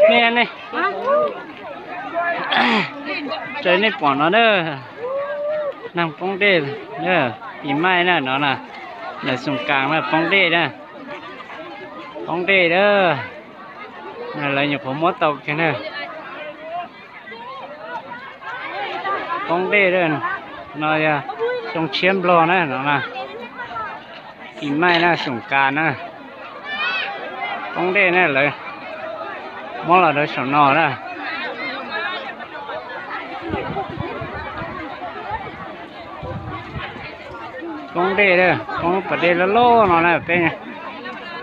Nej, nej, raws nej pom no na, neeg poob dej, pis maij na no na, lawv xoom kas na poob dej na, poob dej na, lawv nyuam qhuav muab tau kiag na. Poob dej no yog xyoo tshiab nplog na no na, pis maij na xoom kas na, poob dej na lawv muab los rau saum no na. Poob dej, poob lub pas dej loj loj no na, peb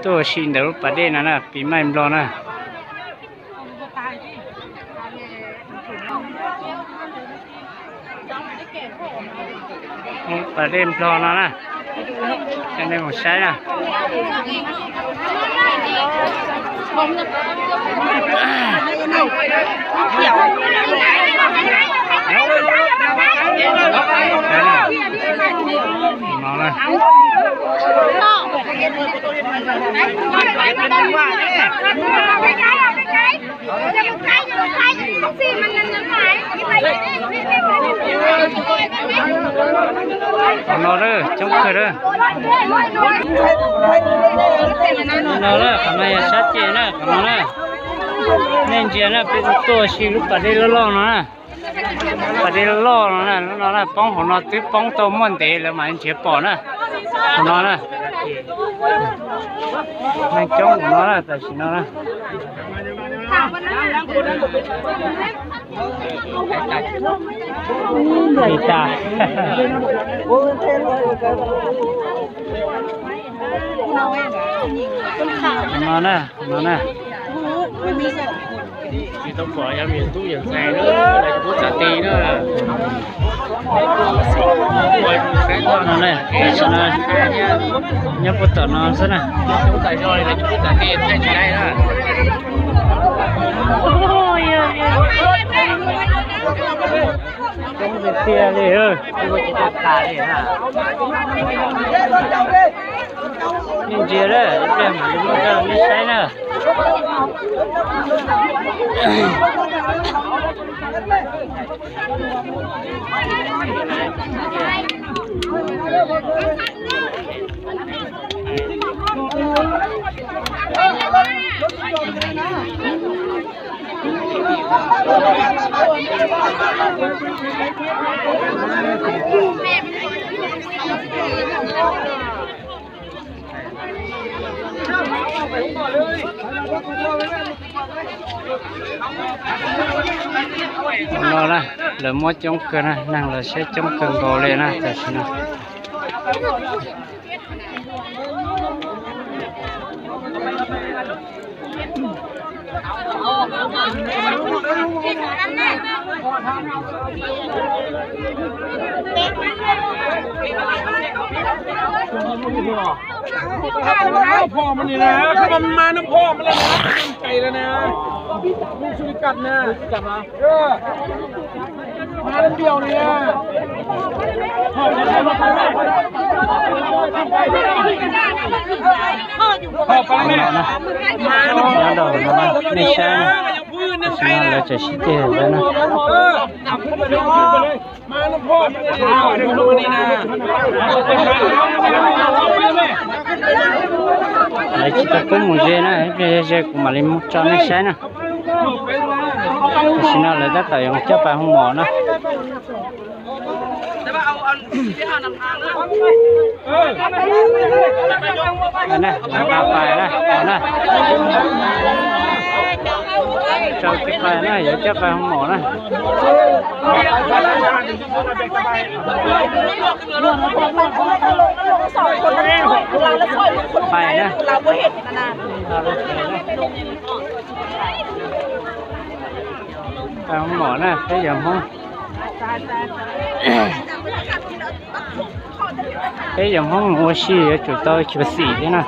tuaj ua si ntawm lub pas dej no na, pis maij nplog na. Pas dej nplog no na, nej mus saib na. No na. Qhov no coob kawg na. No na, qhov no yog sab ceg na, qhov no na. Nej ntsia na, peb tuaj si lub pas dej loj loj no na. Pas dej loj loj no na, lub no na, poob hauv no twb poob tau muaj ntev lawm mas nrhiav pom na. Hauv no na, neeg coob hauv no na, tam sim no na. Li tas. No na, no na. Tsis tau pom yog niam tub yawm ntxhais na, lawv tsis pub txav ti na. No ne, tam sim no nyob puag tom no xwb na. Coob tiag tiag li, tsis tau tas li na. Nej ntsia lawm, ib pliag mam li muab rau nej saib na. No na, lawv muab coob kawg na, neeg los saib coob kawg nkaus li na tam sim no. Phom mas nim na, koj mas mas noj phom mas lawm na, koj mas cais lawm na. Mus xu li kam na. Mas lawm npiaus li na. Nyob rau hauv no nej saib na, tam sim no lawv tseem sib ceg lawm na. Lawv tsis tau pub mus ze na, ib pliag yog ze kuv mam li mus tso nej saib na. Tam sim no lawv tab tom yuav coj pais hoo mom na. Lawv nqa pais na, na. Rau tsis pais na, yuav coj pais hoo mom na. Pais na. Pais hoo mom na, peb yog Hmoob. Peb yog Hmoob mus ua si yuav tsum tau xyuam xim thiab na.